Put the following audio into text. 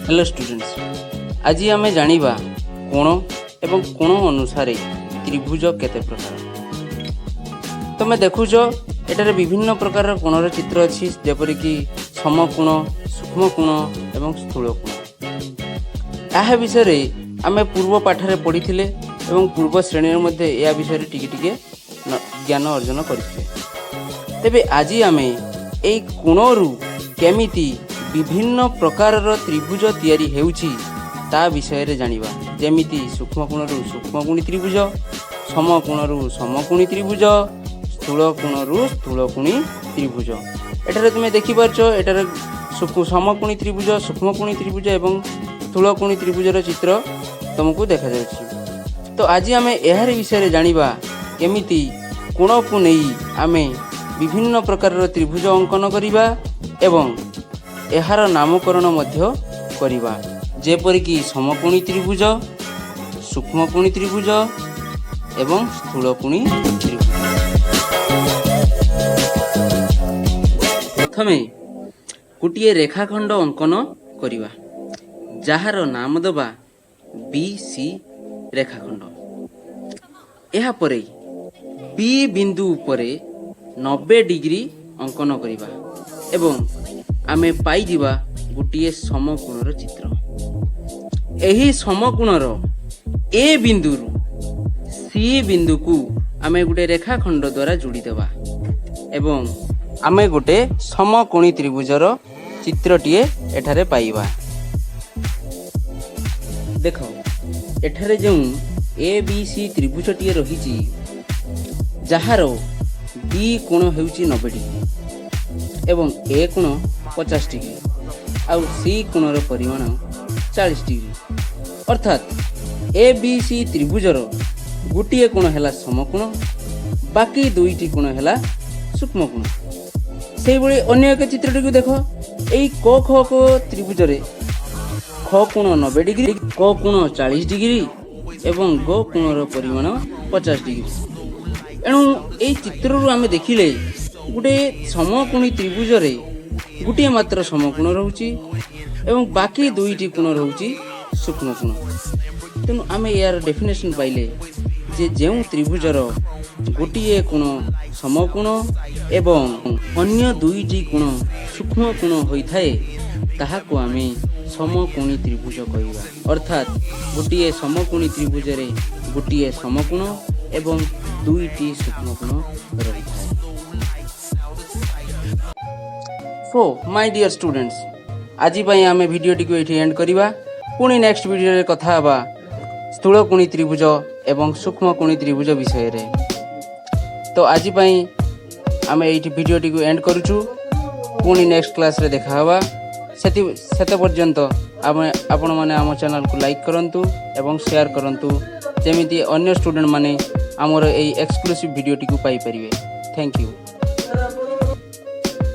Hello students, ଆଜି ଆମେ ଜାଣିବା କୋଣ ଏବଂ କୋଣ ଅନୁସାରେ ତ୍ରିଭୁଜ କେତେ ପ୍ରକାର। ତମେ ଦେଖୁଛ, ଏଠାରେ ବିଭିନ୍ନ ପ୍ରକାରର କୋଣର ଚିତ୍ର ଅଛି, ଯେପରିକି ସମକୋଣ, ସୂକ୍ଷ୍ମ କୋଣ ଏବଂ ସ୍ଥୂଳ କୋଣ। ଏହା ବିଷୟରେ ଆମେ ପୂର୍ବ ପାଠରେ ପଢ଼ିଥିଲେ ଏବଂ ପୂର୍ବ ଶ୍ରେଣୀରେ ମଧ୍ୟ ଏହା ବିଷୟରେ ଟିକେ ଟିକେ ଜ୍ଞାନ ଅର୍ଜନ କରିଥିଲେ। ତେବେ ଆଜି ଆମେ ଏଇ କୋଣରୁ କେମିତି ବିଭିନ୍ନ ପ୍ରକାରର ତ୍ରିଭୁଜ ତିଆରି ହେଉଛି, ତା ବିଷୟରେ ଜାଣିବା। ଯେମିତି ସୂକ୍ଷ୍ମ କୋଣରୁ ସୂକ୍ଷ୍ମକୋଣୀ ତ୍ରିଭୁଜ, ସମକୋଣରୁ ସମକୋଣୀ ତ୍ରିଭୁଜ, ସ୍ଥୂଳ କୋଣରୁ ସ୍ଥୂଳକୋଣୀ ତ୍ରିଭୁଜ। ଏଠାରେ ତୁମେ ଦେଖିପାରୁଛ, ଏଠାରେ ସମକୋଣୀ ତ୍ରିଭୁଜ, ସୂକ୍ଷ୍ମକୋଣୀ ତ୍ରିଭୁଜ ଏବଂ ସ୍ଥୂଳକୋଣୀ ତ୍ରିଭୁଜର ଚିତ୍ର ତୁମକୁ ଦେଖାଯାଉଛି। ତ ଆଜି ଆମେ ଏହାରି ବିଷୟରେ ଜାଣିବା, କେମିତି କୋଣକୁ ନେଇ ଆମେ ବିଭିନ୍ନ ପ୍ରକାରର ତ୍ରିଭୁଜ ଅଙ୍କନ କରିବା ଏବଂ ଏହାର ନାମକରଣ ମଧ୍ୟ କରିବା, ଯେପରିକି ସମକୋଣୀ ତ୍ରିଭୁଜ, ସୂକ୍ଷ୍ମକୋଣୀ ତ୍ରିଭୁଜ ଏବଂ ସ୍ଥୂଳକୋଣୀ ତ୍ରିଭୁଜ। ପ୍ରଥମେ ଗୋଟିଏ ରେଖାଖଣ୍ଡ ଅଙ୍କନ କରିବା, ଯାହାର ନାମ ଦେବା ବି ସି ରେଖାଖଣ୍ଡ। ଏହାପରେ ବି ବିନ୍ଦୁ ଉପରେ 90 ଡିଗ୍ରୀ ଅଙ୍କନ କରିବା ଏବଂ ଆମେ ପାଇଯିବା ଗୋଟିଏ ସମକୋଣର ଚିତ୍ର। ଏହି ସମକୋଣର ଏ ବିନ୍ଦୁରୁ ସି ବିନ୍ଦୁକୁ ଆମେ ଗୋଟେ ରେଖାଖଣ୍ଡ ଦ୍ୱାରା ଯୋଡ଼ିଦେବା ଏବଂ ଆମେ ଗୋଟେ ସମକୋଣୀ ତ୍ରିଭୁଜର ଚିତ୍ରଟିଏ ଏଠାରେ ପାଇବା। ଦେଖ, ଏଠାରେ ଯେଉଁ ଏ ବି ସି ତ୍ରିଭୁଜଟିଏ ରହିଛି, ଯାହାର ବି କୋଣ ହେଉଛି 90 ଡିଗ୍ରୀ ଏବଂ ଏ କୋଣ 50 ଡିଗ୍ରୀ ଆଉ ସି କୋଣର ପରିମାଣ 40 ଡିଗ୍ରୀ। ଅର୍ଥାତ୍ ଏ ବି ସି ତ୍ରିଭୁଜର ଗୋଟିଏ କୋଣ ହେଲା ସମକୋଣ, ବାକି ଦୁଇଟି କୋଣ ହେଲା ସୂକ୍ଷ୍ମ କୋଣ। ସେଇଭଳି ଅନ୍ୟ ଏକ ଚିତ୍ରଟିକୁ ଦେଖ। ଏଇ କ ଖ ଗ ତ୍ରିଭୁଜରେ ଖ କୋଣ 90 ଡିଗ୍ରୀ, କ କୋଣ 40 ଡିଗ୍ରୀ ଏବଂ ଗ କୋଣର ପରିମାଣ 50 ଡିଗ୍ରୀ। ଏଣୁ ଏଇ ଚିତ୍ରରୁ ଆମେ ଦେଖିଲେ, ଗୋଟେ ସମକୋଣୀ ତ୍ରିଭୁଜରେ ଗୋଟିଏ ମାତ୍ର ସମକୋଣ ରହୁଛି ଏବଂ ବାକି ଦୁଇଟି କୋଣ ରହୁଛି ସୂକ୍ଷ୍ମ କୋଣ। ତେଣୁ ଆମେ ଏହାର ଡେଫିନେସନ୍ ପାଇଲେ ଯେ ଯେଉଁ ତ୍ରିଭୁଜର ଗୋଟିଏ କୋଣ ସମକୋଣ ଏବଂ ଅନ୍ୟ ଦୁଇଟି କୋଣ ସୂକ୍ଷ୍ମ କୋଣ ହୋଇଥାଏ, ତାହାକୁ ଆମେ ସମକୋଣୀ ତ୍ରିଭୁଜ କହିବା। ଅର୍ଥାତ୍ ଗୋଟିଏ ସମକୋଣୀ ତ୍ରିଭୁଜରେ ଗୋଟିଏ ସମକୋଣ ଏବଂ ଦୁଇଟି ସୂକ୍ଷ୍ମ କୋଣ ରହିଥାଏ। ସୋ my dear students, ଆଜି ପାଇଁ ଆମେ ଭିଡ଼ିଓଟିକୁ ଏଇଠି ଏଣ୍ଡ କରିବା। ପୁଣି ନେକ୍ସଟ ଭିଡ଼ିଓରେ କଥା ହେବା ସ୍ଥୂଳକୋଣୀ ତ୍ରିଭୁଜ ଏବଂ ସୂକ୍ଷ୍ମକୋଣୀ ତ୍ରିଭୁଜ ବିଷୟରେ। ତ ଆଜି ପାଇଁ ଆମେ ଏଇଠି ଭିଡ଼ିଓଟିକୁ ଏଣ୍ଡ କରୁଛୁ। ପୁଣି ନେକ୍ସଟ କ୍ଲାସ୍ରେ ଦେଖା ହେବା। ସେତେ ପର୍ଯ୍ୟନ୍ତ ଆପଣମାନେ ଆମ ଚ୍ୟାନେଲକୁ ଲାଇକ୍ କରନ୍ତୁ ଏବଂ ସେୟାର କରନ୍ତୁ, ଯେମିତି ଅନ୍ୟ ଷ୍ଟୁଡେଣ୍ଟମାନେ ଆମର ଏଇ ଏକ୍ସକ୍ଲୁସିଭ୍ ଭିଡ଼ିଓଟିକୁ ପାଇପାରିବେ। Thank you.